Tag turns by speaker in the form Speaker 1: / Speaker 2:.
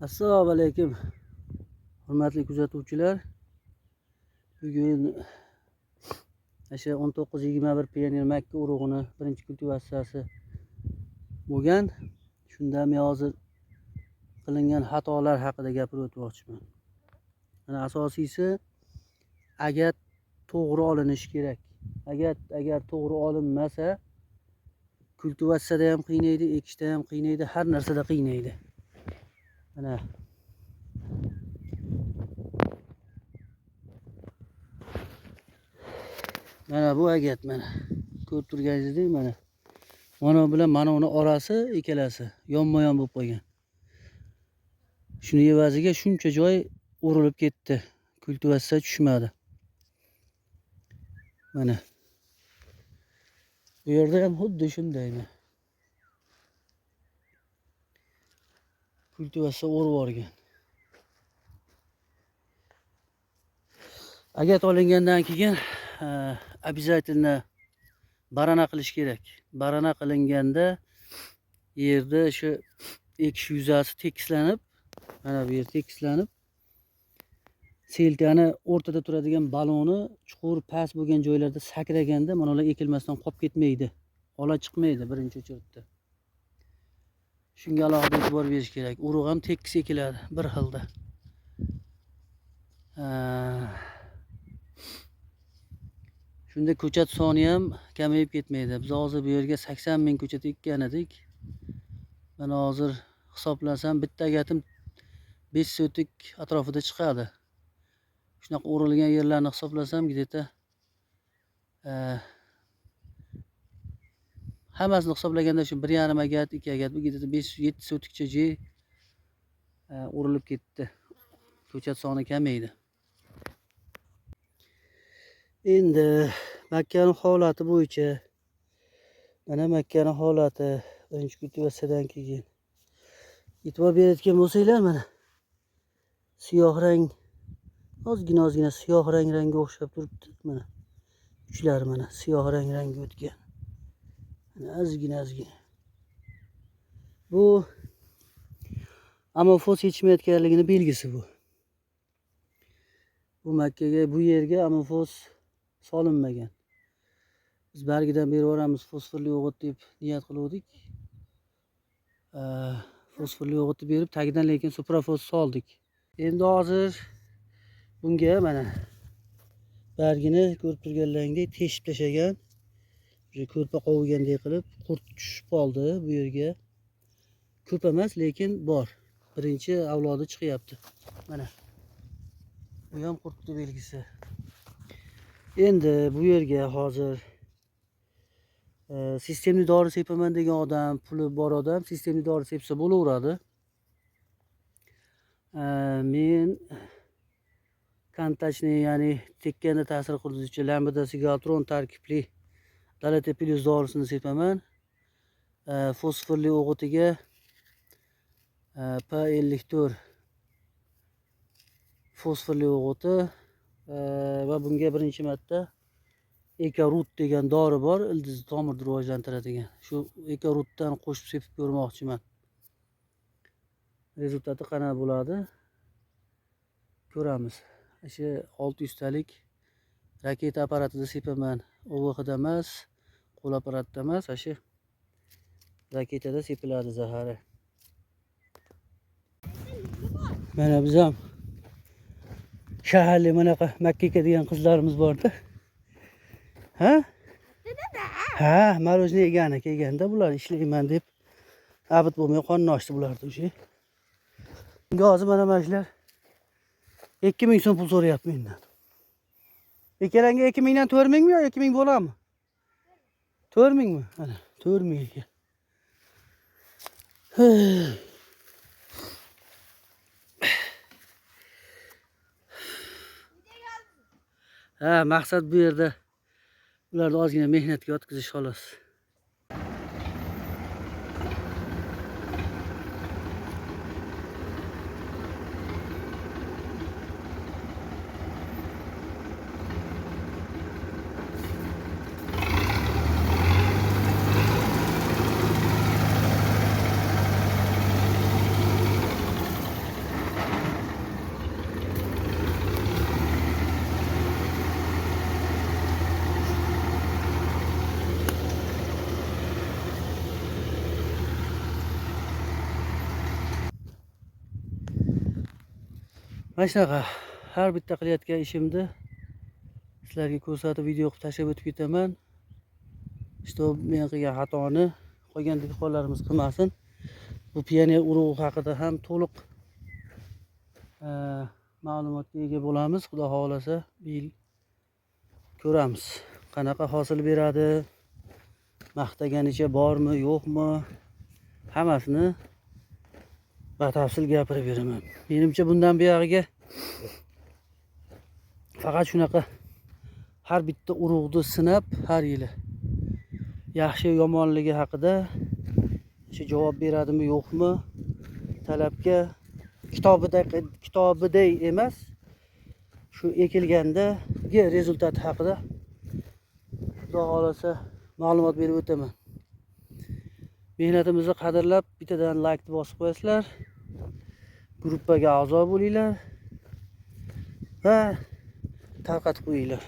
Speaker 1: Assalomu alaykum hurmatli kuzatuvchilar. Bugun o'sha 19-21 pioner makka urug'ini birinchi kultivatsiyasi bo'lgan. Shunda men hozir qilingan xatolar haqida gapirib o'tmoqchiman. Mana asosiysi agar to'g'ri olinishi kerak. Agar to'g'ri olinmasa kultivatsiyada ham qiynaydi, ekishda ham qiynaydi, har narsada qiynaydi. Mana mana bu agat mana ko'rib turganingizdek mana mana bilan mana uni orasi ikkalasi yonma-yon bo'lib qolgan. Shuni evaziga shuncha joy o'rilib ketdi. Kultivatsiya tushmadi. Mana bu yerda ham xuddi shundaymi. Kultivatsiya o'rib yuborgan. Agat olingandan keyin обязательно barana qilish kerak. Barana qilinganda yerda shu ekish yuzasi tekislanib, mana bu yer tekislanib, selkani o'rtada turadigan baloni chuqur past bo'lgan joylarda sakraganda mana ular ekilmasdan qolib ketmaydi. Ola chiqmaydi birinchi o'chirtda. Shunga alohida e'tibor berish kerak. Urug' ham tekis ekiladi bir xilda. Shunda ko'chat soni ham kamayib ketmaydi. Biz hozir bu yerga 80 ming ko'chat ekkan edik. Mana hozir hisoblasam bitta agatim 5 sotik atrofida chiqadi. Shunaqa o'rilgan yerlarni hisoblasam где-то hammasini hisoblaganda shu 1,5 agat, 2 agat, bu где-то 5-7 sotikcha joy o'rilib ketdi. Ko'chat soni kamaydi. Endi makkani holati bo'yicha mana makkani holati birinchi kultivatsiyadan keyin e'tibor berayotgan bo'lsanglar mana siyoh rang ozgina siyoh rang rangga o'xshab turibdi. Mana uchlari mana siyoh rang rangga o'tgan. Mana ozgina. Bu amofos yetishmayotganligini belgisi bu. Bu makkaga, bu yerga amofos solinmagan. Biz bargidan berib yuboramiz fosforli o'g'it deb niyat qiluvdik. Fosforli o'g'itni berib tagidan lekin suprafos soldik. Endi hozir bunga mana bargini ko'rib turganlaringdek teshib tashlagan, ko'rpa qovugandek qilib qurt tushib qoldi bu yerga. Ko'p emas, lekin bor. Birinchi avlodi chiqyapti. Mana bu ham qurtni belgisi. Endi bu yerga hozir sistemli dori sepaman degan odam, puli bor odam sistemli dori sepsa bo'laveradi. Men kontachni, ya'ni tekkanda ta'sir qiluvchi lambda sigaltron tarkibli Dalate Plus dorisini sepaman. Fosforli o'g'itiga P54 fosforli o'g'iti va bunga birinchi marta Ekarut degan dori bor, ildiz tomirni rivojlantiradigan. Shu Ekarutdan qo'shib sepib ko'rmoqchiman. Rezultati qana bo'ladi? Ko'ramiz. O'sha 600 talik raketa apparatida sepaman. OVHda emas, qo'l apparatida emas, o'sha raketada sepiladi zahari. Mana biz ham shaharli manaqa makka degan qizlarimiz bor-da. Ha? Ha, marojni yegani kelganda bular ishlayman deb abid bo'lmay qonni ochdi bularni o'sha. Bunga hozir mana shular 2000 so'm pul so'rayapti mendan. Ikkalangga 2000 dan 4000 mi yo 2000 bo'ladimi? 4000 mi? Mana 4000 ekan. Ha, maqsad bu yerda ularni ozgina mehnatga yotqizish xolos. Mana shunaqa har bitta qilayotgan ishimni sizlarga ko'rsatib, video qilib tashlab o'tib ketaman. Что men qilgan xatoni qolgan dehqonlarimiz qilmasin. Bu Pioner urug'i haqida ham to'liq ma'lumotga ega bo'lamiz. Xudo xohlasa, bu yil ko'ramiz, qanaqa hosil beradi, maqtaganicha bormi, yo'qmi, hammasini batafsil gapirib beraman. Menimcha, bundan buyog'iga faqat shunaqa har bitta urug'ni sinab, har yili yaxshi yomonligi haqida, shu javob beradimi, yo'qmi talabga, kitobiday emas, shu ekilgandagi результат haqida, Xudo xohlasa, ma'lumot berib o'taman. Mehnatimizni qadrlab, bittadan laykni bosib qo'yasizlar, gruppaga a'zo bo'linglar va tarqatib qo'yinglar.